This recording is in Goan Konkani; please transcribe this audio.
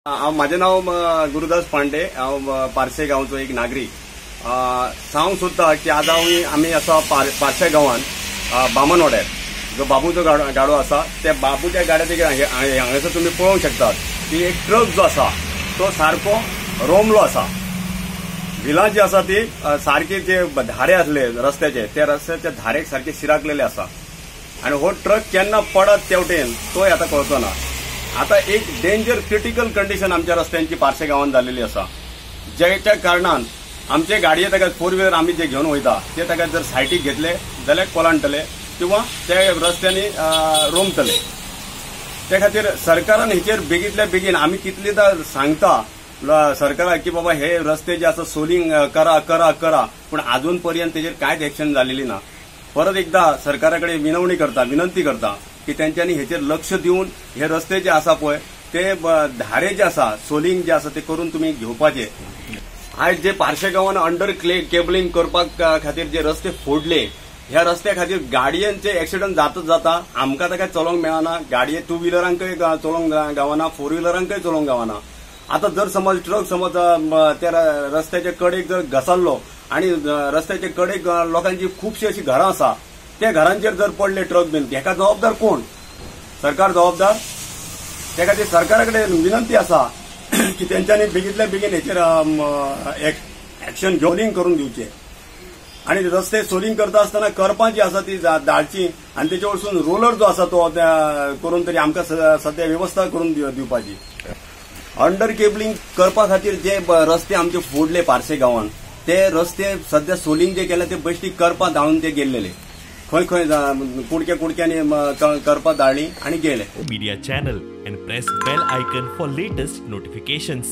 हांव म्हाजें नांव गुरुदास पांडे, हांव पार्से गांवचो एक नागरीक. सांगूंक सोदता की आज आमी आसा पार्से गांवांत बामनवाड्यार जो बाबूचो गाडो आसा त्या बाबूच्या गाड्या हांगासर तुमी पळोवंक शकतात की एक ट्रक जो आसा तो सारको रोमलो आसा. व्हिलां जी आसा ती सारके जे धारे आसले रस्त्याचे त्या रस्त्याच्या धारेक सारके शिराकलेले आसा आनी हो ट्रक केन्ना पडत तेवटेन तोय आतां कळचो ना. आतां एक डेंजर क्रिटिकल कंडिशन आमच्या रस्त्यांची पार्से गांवांत जाल्लेली आसा, ज्याच्या कारणान आमचे गाडये ताका फोर व्हिलर आमी जे घेवन वयता ते ताका जर सायटीक घेतले जाल्यार कोलांडटले किंवा ते रस्त्यांनी रोमतले. त्या खातीर सरकारान हेचेर बेगींतल्या बेगीन आमी कितलेदां सांगता सरकाराक की बाबा हे रस्ते जे आसा सोलिंग करा करा करा, पूण आजून पर्यंत तेजेर कांयच एक्शन जालेली ना. परत एकदा सरकारा कडेन विनवणी करता, विनंती करता की तेंच्यांनी हेचेर लक्ष दिवन हे रस्ते जे आसा पळय ते धारे जे आसा सोलिंग जे आसा ते करून तुमी घेवपाचे. आयज जे पार्से गांवान अंडर केबलिंग करपाक खातीर जे रस्ते फोडले ह्या रस्त्या खातीर गाडयांचे एक्सिडंट जातच जाता. आमकां ताका चलोवंक मेळना, गाडये टू व्हिलरांकय चलोवंक गावना, फोर व्हिलरांकय चलोवंक गावना. आतां जर समज ट्रक समज त्या रस्त्याच्या कडेक जर घसरलो आनी रस्त्याच्या कडेक लोकांची खुबशी अशी घरां आसा त्या घरांचेर जर पडले ट्रक बीन, हेका जबाबदार कोण? सरकार जबाबदार. त्या खातीर सरकारा कडेन विनंती आसा की तेंच्यांनी बेगींतल्या बेगीन हेचेर एक्शन सोलिंग करून दिवचें आनी रस्ते सोलिंग करता आसतना करपां जी आसा ती दाळची आनी तेचे वरसून रोलर जो आसा तो करून तरी आमकां सद्या वेवस्था करून दिवपाची. अंडर केबलिंग करपा खातीर जे रस्ते आमचे फोडले पार्से गांवान ते रस्ते सद्या सोलिंग जे केले ते बेश्टी करपां दाळून ते गेल्लेले, खंय खंय कुडक्या कुडक्यांनी करपां दाळ्ळी आनी गेले. Media channel and press bell icon for latest notifications.